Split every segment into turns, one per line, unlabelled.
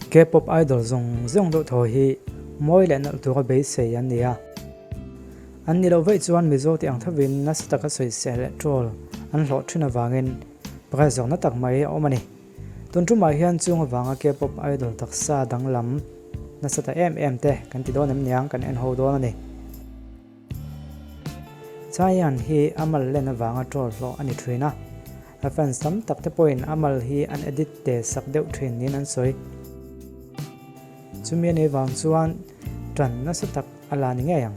K-pop idol zawng zawng deuh thaw hi mawi leh nalh tura beisei an ni a. An nih loh vaih chuan Mizo tih ang thovin nasa taka sawisel leh troll an hlawh thin avangin prize zawkna tak mai a awm a ni. Tun tumah hian chung avanga K-pop idol taksa danglam nasa ta em em te kan ti dawn em niang kan en ho dawn a ni. Chaeyeon hi a mal len avanga troll hlawh a ni thin a, a fans tam tak te pawhin a mal hi an edit te sak deuh thin niin an sawi. Chumi a nih vang chuan tan nasa tak a la ni ngei ang.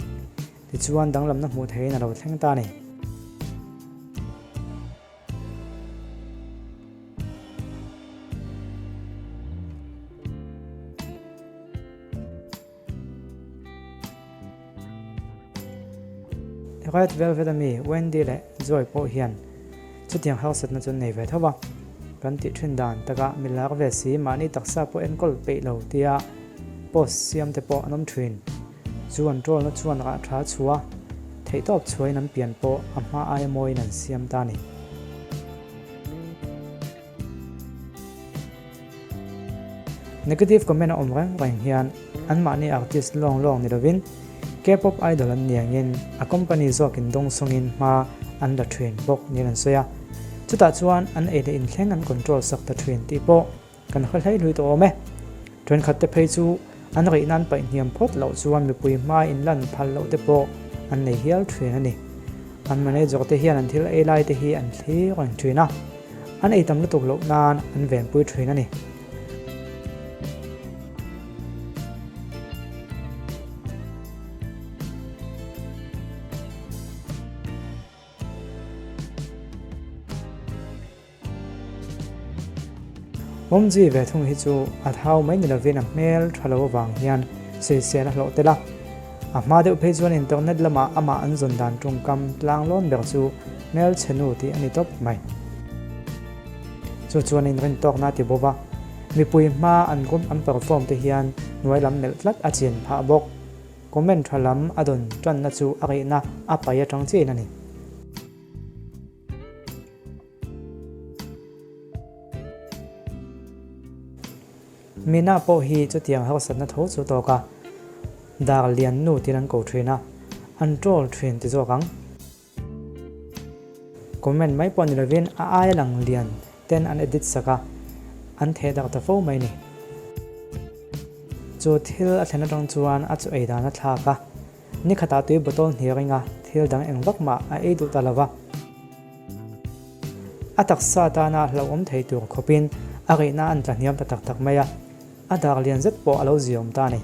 Tichuan danglamna hmuh theihin a lo thleng ta a ni. Red Velvet ami Wendy leh Joy pawh hian chutiang harsatna chu an nei ve tho va, kan tih thin dan takah mi lar ve si mahni taksa pawh enkawl peih lo tia post siam te pawh an awm thin. Chu an troll-na chuan rah tha chhuah a, theihtawp chhuahin an pian pawh a hma aia mawiin an siam ta a ni. Negative comment a awm reng reng hian anmahni artist lawng lawng ni lovin K-pop idol an niangin a company zawkin dawngsawngin hma an la thin bawk niin an sawi a. Chutah chuan an ei leh inthleng an control sak ta thin tih pawh kan hre hlei hlui tawh awm e. Thenkhat te phei chu an rih nan paih hniam phawt loh chuan mipui hma inlan phal loh te pawh an nei hial thin a ni. An manager te hian an thil ei lai te hi an thlir reng thin a, an ei tam lutuk loh nan an venpui thin a ni. Awmzi ve thung hi chu a thau mai ni lovin a hmel tha lo avang hian sawisel a hlawh tel a. A hma deuh phei chuan internet lamah amah an zawn dan tawngkam tlang lawn ber chu hmelchhe nu tih a ni tawp mai. Chu chuan inrin tawkna a ti bawk a, mipui hma an group an perform te hian hnuai lam melh tlat a chin phah bawk. Comment tha lam a dawn tanna chu a rihna a pai atang chiahin a ni. Mina pawh hi chutiang harsatna tho chu tawk a, dar lian nu tiin an ko thin a, an troll thin ti zawk ang. Comment mai pawh ni lovin a aia lang lian ten an edit sak a, an theh darh ta fo mai ni. Chu thil a thlen atang chuan a chu ei dan a thlak a, Ni khatah tui bottle hnih ringa thil dang eng vak mah a ei duh ta lo va. A taksa tana hlauhawm thei tur khawpin a rihna an tla hniam ta tak tak mai a, a dar lian zet pawh a lo ziawm ta a ni.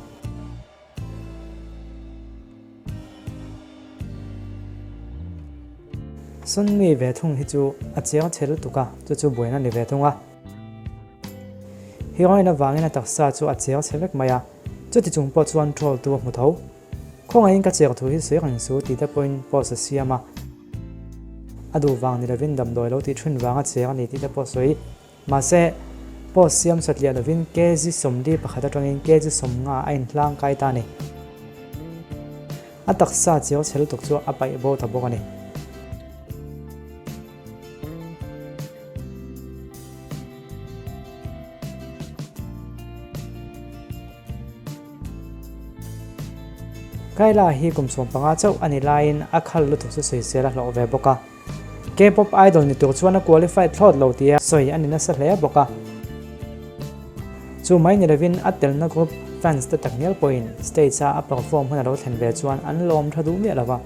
Sunmi ve thung hi chu a chiang chhe lutuk a, chu chu buaina ni ve thung a. Heroin avangin a taksa chu a chiang chhe vek mai a. Chuti chung pawh chuan troll tu a hmu tho. Khawngaihin ka chek thu hi sawi reng su tih te pawhin post a siam a. A duh vang ni lovin damdawi lo tih thin vanga chek a ni tih te pawh sawi. Mahse, post siam satliah lovin kg 41 atangin kg 50 a inhlang kai ta a ni. A taksa chiau chhe lutuk chu a paih bo ta bawk a ni. Kayla hi kum 15 chauh a ni laiin a khal lutuk chu sawisel a hlawh ve bawk a. K-pop idol ni tur chuan a qualified thlawt lo tia sawi a ni nasa hle bawk a. Chu mai ni lovin a telna group fans te takngial pawhin stage a a perform hun a lo thlen ve chuan an lawm tha duh miah lo va.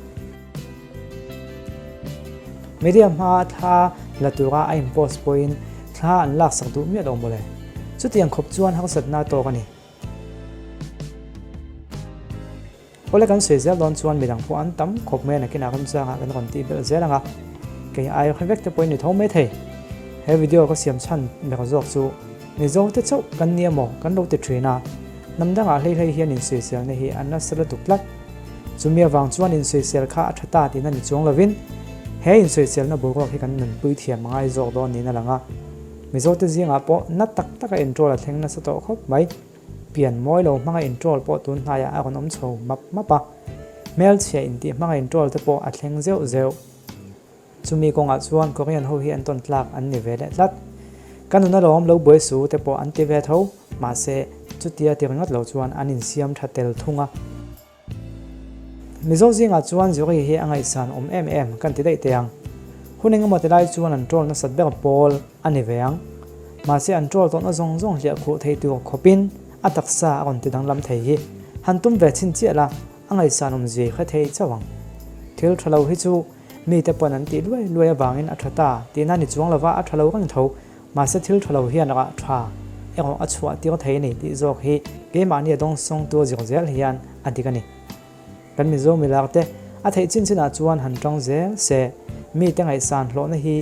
Media hmaa thla la tura a inpost pawhin thla an laksak duh miah lo mawle. Chutiang khawp chuan harsatna a tawk a ni. Awle kan sawi zel dawn chuan midang pawh an tam khawp mai a nakinah remchangah kan rawn tih belh zel ang a, kei ai hre vek te pawhin ni tho mai thei. He video ka siam chhan ber zawk chu Mizo te chauh kan ni emaw kan lo ti thin a, hnam dangah hlei hlei hian insawiselna hi an nasa lutuk tlat. Chumi avang chuan insawisel kha a tha ta tihna ni chuang lovin he insawiselna boruak hi kan nunpui thiam a ngai zawk dawn niin a lang a. Mizote zingah pawh na tak taka entroll a thleng nasa tawh khawp mai. Pian mawi lo hmanga entroll pawh tun hnaiah a rawn awm chho map map a. Hmelchhia intih hmanga entroll te pawh a thleng zeuh zeuh. Chumi kawngah chuan Korean ho hi an tawn tlak an ni ve leh tlat. Ka nun alawm lo buai su te pawh an ti ve tho, mahse Chutia ti ringawt lo chuan an insiam tha tel thung a. Mizo zingah chuan Zuri hi a ngaihsan awm em em kan ti daih teh ang. Hun engemaw ti lai chuan an troll nasat ber pawl a ni ve ang. Mahse an troll tawhna zawng zawng hliah khuh thei tur khawpin a taksa a rawn ti danglam thei hi han tum ve chhin chiah la a ngaihsan awm zui hre thei chauh ang. Thil tha lo hi chu mite pawn an tih luai luai avangin a tha ta tihna ni chuang lova a tha lo reng tho. Mahse thil tha lo hian rah tha erawh a chhuah tir thei a ni tih zawk hi keimahni a dawngsawngtu a zir zel hian a dik a ni. Kan Mizo milar te a theih chin chinah chuan han tang zel se mite ngaihsan hlawhna hi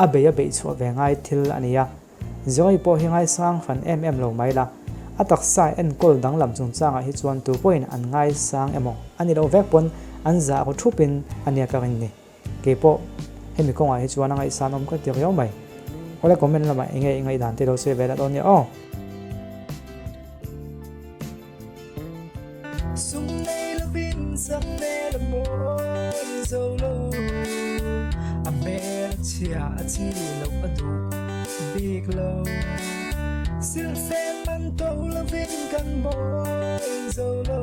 a bei a beih chhuah ve ngai thil a ni a. Zirei pawh hi ngaisang hran em em lo mai la, a taksa enkawl danglam chungchangah hi chuan tu pawhin an ngaisang emaw a ni loh vek pawn an zah ru thupin a nia ka rin ni. Keipawh hemi kawngah hi chuan a ngaihsan awm ka ti riau mai. Awle comment lamah enge i ngaihdan te lo sawi ve lah dawn nia aw.
Sum nei lovin sak hmel a mawi zo lo, a hmel chhia a chi loh a duh bik lo. Silhfen man to lovin kan mawi zo lo.